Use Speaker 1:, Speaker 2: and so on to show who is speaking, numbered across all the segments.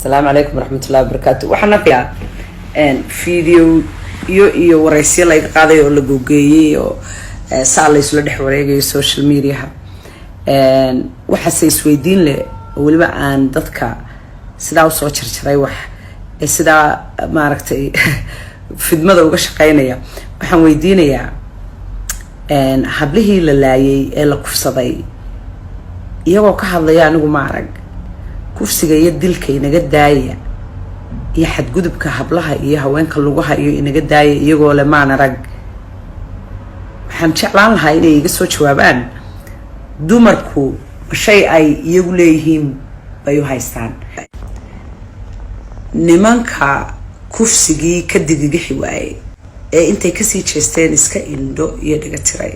Speaker 1: Asalaamu calaykum waraxmatullahi wabarakaatu. Waxaan arkayaa video iyo wareysyo layga qaaday oo la gogeeyey oo saa laysula dhex wareegayo social mediaha. Waxaase isweydiin leh oo weliba aan dadka sidaa usoo jarjaray, wax sidaa maaragtay fidmada uga shaqeynaya, waxaan weydiinayaa: hablihii la laayay ee la kufsaday iyagoo ka hadlaya anigu ma arag. Kufsiga iyo dilka inaga daaya iyo xadgudubka hablaha iyo haweenka lagu hayo inaga daaya iyagoo le maan arag. Waxaan jeclaan lahaa inay iga soo jawaabaan: dumarku shay ay iyagu leeyihiin bay u haystaan? Nimanka kufsigii ka digigixi waayey ee intay kasii jeesteen iska indho iyo dhiga tiray,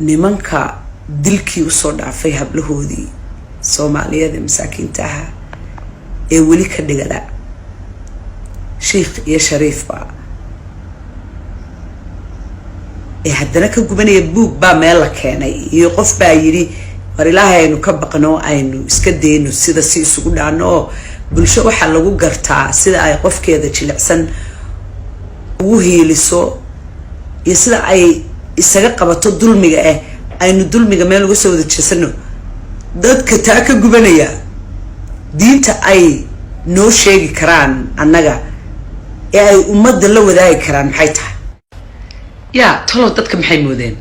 Speaker 1: nimanka dilkii usoo dhaafay hablahoodii Soomaaliyeed ee masaakiinta ahaa ee weli ka dhigala, shiikh iyo shariifba, ee haddana ka gubanaya buug baa meel la keenay iyo qof baa yidhi, war Ilaahay aynu ka baqno, aynu iska dayno sida si isugu dhaano, oo bulsho waxaa lagu gartaa sida ay qofkeeda jilicsan ugu hiiliso iyo sida ay isaga qabato dulmiga. Aynu dulmiga meel uga soo wada jeesano. Dadka taa ka gubanaya, diinta ay noo sheegi karaan annaga ee ay ummadda la wadaagi karaan maxay tahay? Yaa talow, dadka maxay moodeen?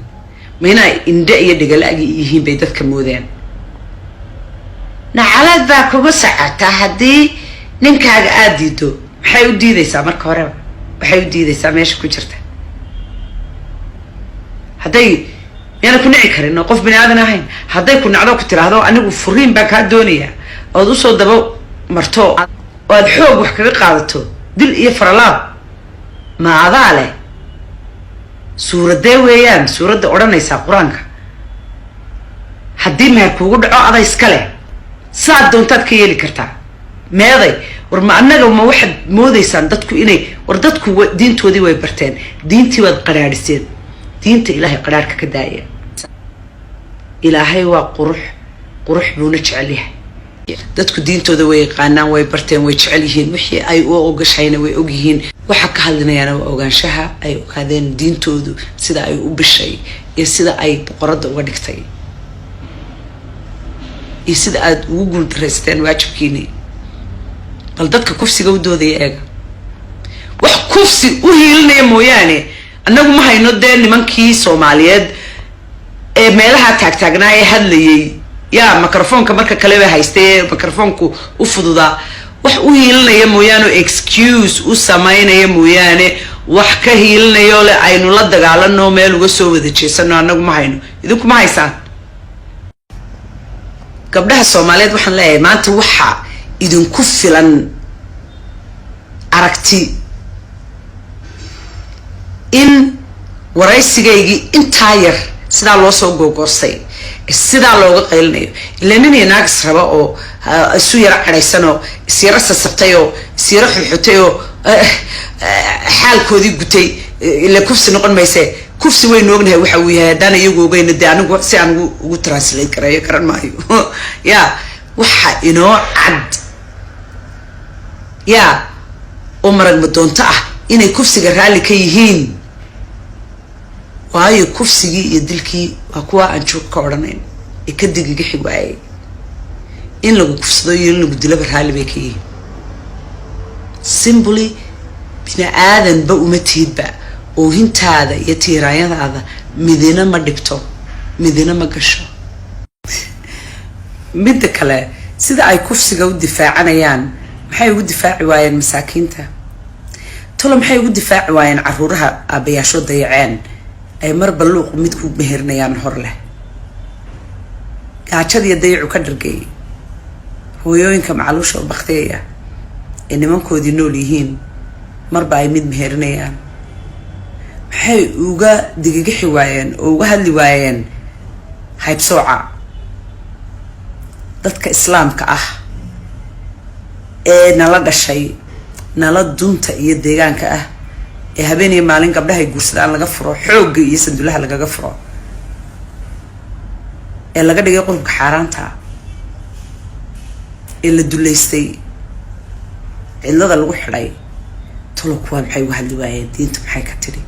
Speaker 1: Ma inaa indhe iyo dhegala-gi yihiin bay dadka moodeen? Nacalad baa kuga socotaa haddii ninkaaga aada diido. Maxay u diidaysaa marka horeba? Waxay u diidaysaa meesha ku jirta hadday miyaana ku nici karin oo qof bini aadan ahayn? Hadday ku nacdo, ku tiraahdo "Anigu furiin baan kaa doonayaa," ood usoo daba marto oo aad xoog wax kaga qaadato, dil iyo faralaab, ma adaa leh? Suuradee weeyaan suuradda odhanaysaa Qur-aanka haddii meher kuugu dhaco ada iska leh, saad doontaad ka yeeli kartaa? Meeday? War ma annaga ma waxaad moodaysaan dadku inay, war dadku diintoodii way barteen. Diintii waad qadhaadhiseen. Diinta Ilaahay qadhaadhka ka daaya. Ilaahay waa qurux, qurux buuna jecel yahay. Dadku diintooda way yaqaanaan, way barteen, way jecel yihiin. Wixii ay u ogashayna way ogyihiin. Waxa ka hadlinayaana waa ogaanshaha ay ogaadeen diintoodu sida ay u bishay iyo sida ay boqoradda uga dhigtay iyo sida aada ugu guuldaraysateen waajibkiini. Bal dadka kufsiga u doodaya eega. Wax kufsi u hiilinaya mooyaane annagu ma hayno. Dee nimankii Soomaaliyeed ee meelaha taagtaagnaa ee hadlayay, yaa microfoonka marka kaleba haystay ee microfoonku u fududaa, wax u hiilinaya mooyaane oo excuse u samaynaya mooyaane, wax ka hiilinayo le aynu la dagaalano, meel uga soo wada jeesano, annagu ma hayno. Idinku ma haysaan. Gabdhaha Soomaaliyeed waxaan leeyahay: maanta waxaa idinku filan aragti in waraysigaygii intaa yar sidaa loo soo googoostay, sidaa looga qaylinayo. Ilaa nin iyo naagis raba oo isu yaro cadhaysan oo isyaro sasabtay oo isyaro xuxutay oo xaalkoodii gutay, ila kufsi noqon mayse. Kufsi waynu ognahay waxa uu yahay. Haddaan iyagu ogeyna, dee anigu si aan ugu translate gareeyo garan maayo. Ya waxa inoo cad ya oo marag madoonto ah inay kufsiga raalli ka yihiin, waayo kufsigii iyo dilkii waa kuwa aan joog ka odhanayn ee ka digigixi waayey. In lagu kufsado iyo in lagu dilaba raalli bay ka yihiin. Simply bini aadanba uma tiidba. Oohintaada iyo tiiraanyadaada midina ma dhibto, midina ma gasho. Midda kale, sida ay kufsiga u difaacanayaan, maxay ugu difaaci waayeen masaakiinta tolo? Maxay ugu difaaci waayeen caruuraha aabayaasho dayaceen ay marba luuq mid ku meherinayaan hor leh, gaajadiiyo dayacu ka dhargeeyay, hooyooyinka macaluusha oo baktiyaya ee nimankoodii nool yihiin marba ay mid meherinayaan? Maxay uga digigixi waayeen oo uga hadli waayeen haybsooca dadka Islaamka ah ee nala dhashay, nala dunta iyo deegaanka ah, ee habeen iyo maalin gabdhahay guursadaan laga furo, xoogga iyo sandulaha lagaga furo, ee laga dhigay qurubka xaaraanta, ee la duleystay? Cidlada lagu xidhay, tolo kuwaa maxay uga hadli waayeen? Diintu maxay ka tidhi?